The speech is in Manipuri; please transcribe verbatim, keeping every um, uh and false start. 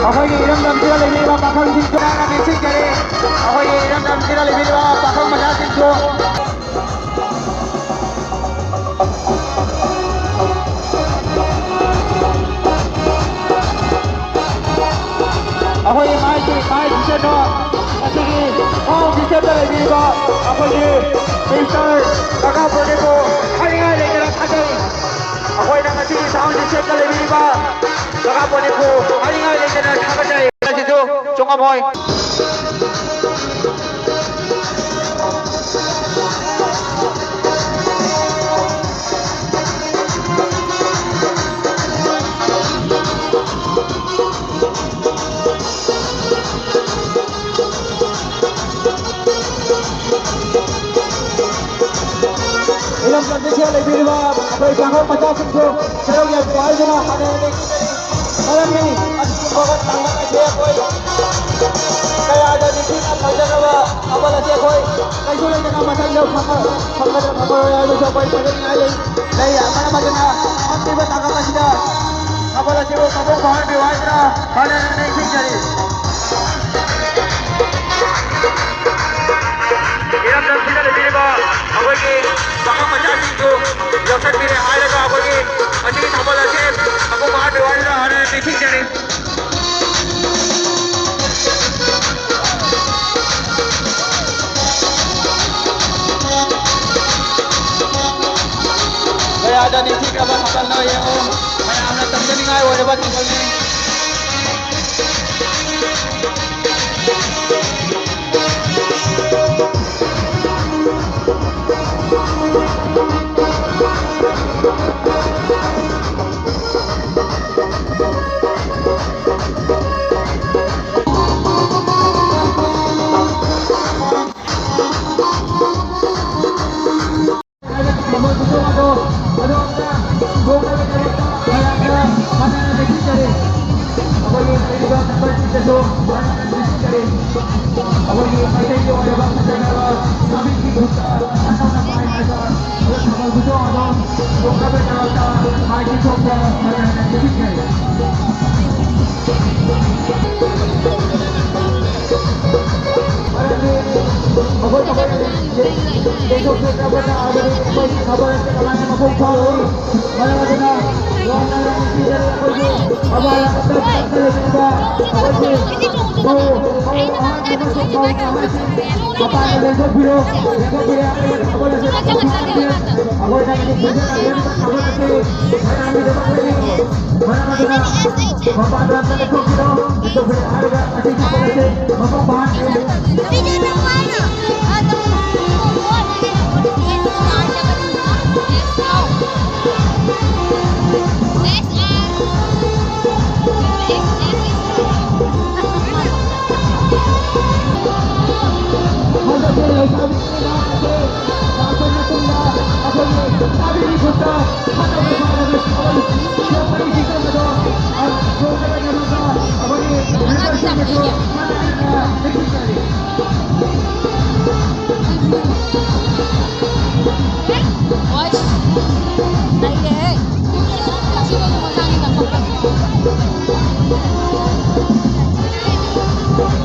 ꯑꯩꯈꯣꯏꯒꯤ ꯏꯔꯝꯗꯝꯁꯤꯗ ꯂꯩꯕꯤꯔꯤꯕ ꯄꯥꯈꯪꯁꯤꯡꯁꯨ ꯌꯥꯝꯅ ꯅꯤꯡꯁꯤꯡꯖꯔꯤ꯫ ꯑꯩꯈꯣꯏꯒꯤ ꯏꯔꯝꯗꯝꯁꯤꯗ ꯂꯩꯕꯤꯔꯤꯕ ꯄꯥꯈꯪ ꯃꯆꯥꯁꯤꯡꯁꯨ꯫ ꯑꯩꯈꯣꯏꯒꯤ ꯃꯥꯏꯒꯤ ꯃꯥꯏ ꯗꯤꯁꯦꯟꯗꯣ ꯉꯁꯤꯒꯤ ꯍꯣꯝ ꯗꯤꯁꯦꯟꯗ ꯂꯩꯕꯤꯔꯤꯕ ꯑꯩꯈꯣꯏꯒꯤ ꯃꯤꯁꯇꯔ ꯀꯀꯥ ꯄ꯭ꯔꯣꯖꯦꯛꯄꯨ ꯍꯥꯏꯅꯤꯡꯉꯥꯏ ꯂꯩꯇꯅ ꯊꯥꯖꯩ꯫ ꯑꯩꯈꯣꯏꯅ ꯉꯁꯤꯒꯤ ꯁꯥꯎꯟ ꯁꯤꯁꯇꯦꯝꯗ ꯂꯩꯕꯤꯔꯤꯕ ꯖꯒꯥ ꯄꯣꯠꯅꯤꯄꯨ ꯍꯥꯏꯅꯤꯡꯉꯥꯏ ꯂꯩꯇꯅ ꯊꯥꯒꯠꯆꯔꯤ꯫ ꯑꯁꯤꯁꯨ ꯆꯨꯝꯉꯝꯃꯣꯏ꯫ ꯁꯤꯗ ꯂꯩꯕꯤꯔꯤꯕ ꯑꯩꯈꯣꯏ ꯄꯥꯈꯪ ꯃꯆꯥꯁꯤꯡꯁꯨ ꯁꯔꯨꯛ ꯌꯥꯕꯤꯌꯨ ꯍꯥꯏꯗꯨꯅ ꯍꯥꯟꯅ ꯂꯩꯖꯔꯤ꯫ ꯃꯔꯝꯗꯤ ꯑꯁꯤꯒꯨꯝꯕ ꯊꯥꯡꯒꯠ ꯑꯁꯤ ꯑꯩꯈꯣꯏ ꯀꯌꯥꯗ ꯅꯤꯡꯊꯤꯅ ꯊꯧꯖꯈ꯭ꯔꯕ ꯊꯥꯕꯜ ꯑꯁꯤ ꯑꯩꯈꯣꯏ ꯀꯩꯁꯨ ꯂꯩꯇꯅ ꯃꯊꯪꯗ ꯐꯪꯉ-, ꯐꯪꯒꯗ꯭ꯔꯥ ꯐꯪꯉꯔꯣꯏ ꯍꯥꯏꯕꯁꯨ ꯑꯩꯈꯣꯏ ꯊꯥꯖꯅꯤꯡꯉꯥꯏ ꯂꯩ꯫ ꯂꯩ꯫ ꯃꯔꯝ ꯑꯗꯨꯅ ꯐꯠꯇ꯭ꯔꯤꯕ ꯊꯥꯡꯒꯠ ꯑꯁꯤꯗ ꯊꯥꯕꯜ ꯑꯁꯤꯕꯨ ꯃꯄꯨꯡ ꯐꯥꯍꯟꯕꯤꯌꯨ ꯍꯥꯏꯗꯨꯅ ꯍꯥꯟꯅ ꯅꯤꯡꯁꯤꯡꯖꯔꯤ꯫ ꯏꯔꯝꯗꯝꯁꯤꯗ ꯂꯩꯕꯤꯔꯤꯕ ꯑꯩꯈꯣꯏꯒꯤ ꯄꯥꯈꯪ ꯃꯆꯥꯁꯤꯡꯁꯨ ꯌꯥꯎꯁꯟꯕꯤꯔꯦ ꯍꯥꯏꯔꯒ ꯑꯩꯈꯣꯏꯒꯤ ꯃꯁꯤꯒꯤ ꯊꯥꯕꯜ ꯑꯁꯤ ꯃꯄꯨꯡ ꯐꯥꯍꯟꯕꯤꯌꯨ ꯍꯥꯏꯗꯨꯅ ꯍꯥꯟꯅ ꯅꯤꯡꯁꯤꯡꯖꯔꯤ꯫ ꯀꯌꯥꯗ ꯅꯤꯡꯊꯤꯈ꯭ꯔꯕ ꯊꯥꯕꯜꯅꯣ ꯌꯦꯡꯉꯨ꯫ ꯃꯌꯥꯝꯅ ꯇꯝꯖꯅꯤꯡꯉꯥꯏ ꯑꯣꯏꯔꯕ ꯊꯥꯕꯜꯅꯤ꯫ ꯑꯩꯈꯣꯏꯒꯤ ꯃꯩꯇꯩꯒꯤ ꯑꯣꯏꯔꯕ ꯐꯖꯈ꯭ꯔꯕ ꯅꯥꯄꯤꯒꯤ ꯈꯨꯠꯇ ꯑꯅꯧꯅ ꯄꯥꯏꯔꯒ ꯊꯥꯕꯜ ꯈꯨꯆꯣꯡ ꯑꯗꯨ ꯆꯣꯡꯅꯕꯒꯤꯗꯃꯛꯇ ꯃꯥꯏꯊꯤꯕ ꯊꯣꯛꯄ ꯃꯔꯥꯏꯅ ꯄꯤꯕꯤꯈ꯭ꯔꯦ꯫ ꯃꯔꯝꯗꯤ ꯑꯩꯈꯣꯏ ꯊꯥꯕꯜ ꯌꯩꯊꯣꯛꯆꯗ꯭ꯔꯕ ꯇꯥꯔꯕꯗꯤ ꯑꯩꯈꯣꯏꯒꯤ ꯊꯥꯕꯜ ꯑꯁꯤ ꯀꯃꯥꯏꯅ ꯃꯄꯨꯡ ꯐꯥꯔꯣꯏ? ꯃꯔꯝ ꯑꯗꯨꯅ ꯌꯥꯝꯅ ꯅꯨꯡꯁꯤꯖꯔꯤ ꯑꯩꯈꯣꯏꯒꯤ ꯃꯄꯥꯟ ꯂꯝꯗ ꯆꯠꯈ꯭ꯔꯤꯕ ꯑꯩꯈꯣꯏꯒꯤ ꯃꯧ, ꯃꯧ ꯑꯍꯟ ꯑꯃꯁꯨꯡ ꯃꯧ ꯅꯍꯥꯁꯤꯡ ꯃꯄꯥꯟꯗ ꯂꯦꯡꯊꯣꯛꯄꯤꯔꯣ, ꯂꯦꯡꯊꯣꯛꯄꯤꯔꯣ꯫ ꯑꯩꯈꯣꯏꯒꯤ ꯊꯥꯕꯜ ꯑꯁꯤ ꯃꯄꯨꯡ ꯐꯥꯍꯟꯕꯤꯌꯨ꯫ ꯑꯩꯈꯣꯏꯅ ꯄꯨꯟꯁꯤꯜꯂꯛꯂꯤꯕ ꯊꯥꯕꯜ ꯑꯁꯤ ꯃꯌꯥꯝꯒꯤꯗꯃꯛꯇꯅꯤ꯫ ꯃꯔꯝ ꯑꯗꯨꯅ ꯃꯄꯥꯟꯗ ꯂꯦꯡꯊꯣꯛꯄꯤꯔꯣ, ꯂꯦꯡꯊꯣꯛꯄꯤꯔꯣ ꯍꯥꯏꯔꯒ ꯑꯁꯤ ꯊꯥꯕꯜ ꯑꯁꯤ ꯃꯄꯨꯡ ꯐꯥꯍꯟꯕꯤꯌꯨ꯫ ꯍꯟꯗꯛꯀꯤ ꯂꯩꯁꯥꯕꯤ ꯂꯥꯛꯄꯁꯦ ꯂꯥꯛꯄ ꯃꯇꯨꯡꯗ ꯑꯩꯈꯣꯏꯒꯤ Watch.